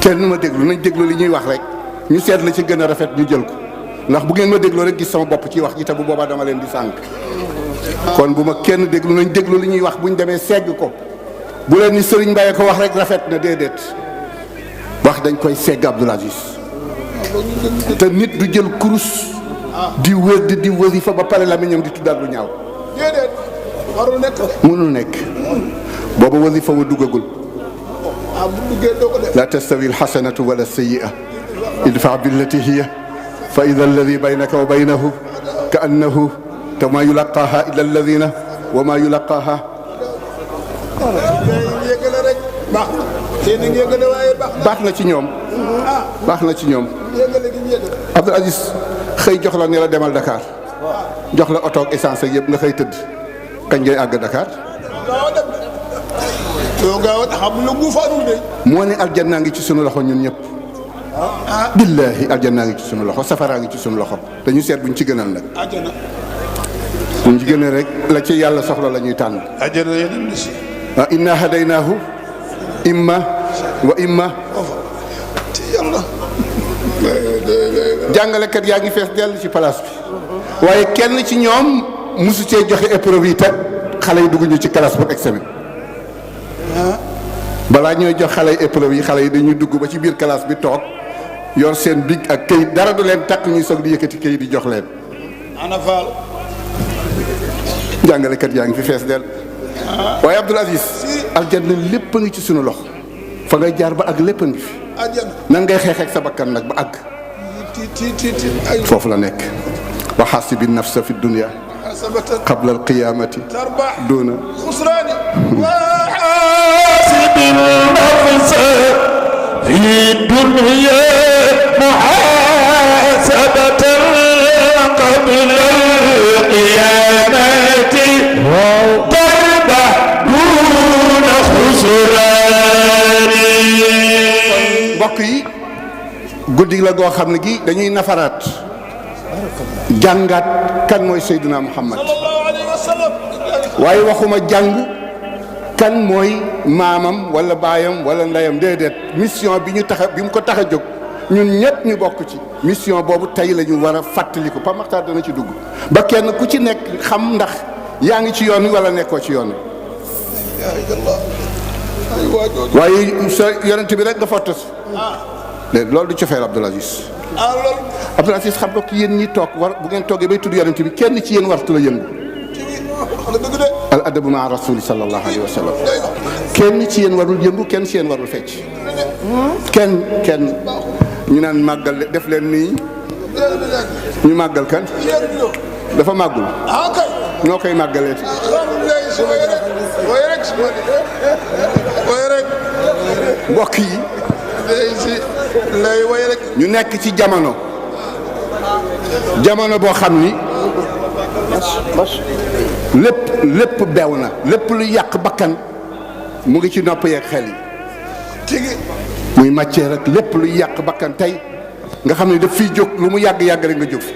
kenn ma déglu nañ déglu li ñuy wax rek ñu seet la ci gën a rafet ñu jël ko ndax bu ngeen ma dégloo rek gis sama bopp ci wax ji te bu boobaa dama leen di sànq kon bu ma kenn déglu nañ déglu li ñuy wax bu ñu demee segg ko bu leen ni Serigne Mbaye ko wax rek rafet na déedéet wax dañ koy segg Abdoul Aziz te nit du jël kurus di wér di wasifa ba pare lamiñam di tuddaat lu ñaaw déedéet warul nekk mënul nekk booba wasifa wa duggagul bu duggee doo ko def la tastawi alxasanatu wala sayyi'a idfa billati hiya fa ida alladi baynaka wa baynahu ka annahu te ma yulaqaaha illa alladina wa ma yulaqaaha yëgale rek baax na seen yëgale waaye baax na ci ñoom baax na ci ñoom yëgale gi ñu yëgale Abdoul Aziz xëy jox la ne la demal Dakar jox la oto ak essence ak yëpp nga xëy tëdd kañ ngay àgg Dakar gaaw a dem doo gaaw a xam lu guufaanul de moo ne aljanna ngi ci sunu loxo ñun ñëpp billaahi aljanna ngi ci sunu loxo safaraa ngi ci sunu loxo dañu seet buñ ci gënal nag àjjana buñ ci gënal rek la ci yàlla soxla la ñuy tànn àjjana yeneen ni si inna hadaynaahu imma wa imma ci yàlla jàngalekat yaa ngi fees dell ci place bi waaye kenn ci ñoom mosu cee joxe épreuve yi te xale yi dugg ñu ci classe pour examen balaa ñooy jox xale yi épreuve yi xale yi dañuy dugg ba ci biir classe bi toog yor seen big ak këyit dara du leen takk ñuy soog di yëkkati këyit di jox leen ana faal jàngalekat yaa ngi fi fees dell waaye Abdoul Aziz aljanna lépp a ngi ci sunu loxo fa ngay jaar ba ak lépp a ngi fi àjjana nan ngay xeex ak sa bakkan nag ba àgg ti ay foofu la nekk wa xaasibi nafsa fi dunya sabata qabla alqiyamati tarbax duna xusraani حاسب النفس في الدنيا محاسبة قبل القيامة تربح دون خسران mbokk yi guddi la goo xam ne gi dañuy nafaraat jàngaat kan mooy Seydina Muhammad sallallahu alayhi wa sallam waaye waxuma jàng kan mooy maamam wala baayam wala ndeyam déedéet mission bi ñu tax bi mu ko tax a jóg ñun ñëpp ñu bokk ci mission boobu tey la ñu war a fàttaliku Pa Maxtaar dana ci dugg ba kenn ku ci nekk xam ndax yaa ngi ci yoon wi wala nekkoo ci yoon wi waaye sa yonent bi rek nga fottas léegi loolu du cofeel Abdoul Aziz loolu Abdoul Aziz xam nga ko yéen ñi toog war bu ngeen toogee bay tudd yonent bi kenn ci yéen wartu la yëngu nga dëgg de al adabu maa rasuli sallallahu alayhi wa sallam kenn ci yéen warul yëngu kenn ci yéen warul fecc kenn ñu naan màggal def leen nii ñu màggal kan dafa màggul kay ñoo koy màggalee way rek mbokk yi lay way rek ñu nekk ci jamono boo xam ni lépp beew na lépp lu yàq bakkan mu ngi ci nopp yeeg xel yi tigi muy matière rek lépp lu yàq bakkan tey nga xam ne daf fiy jóg lu mu yàgg rek nga jóg fi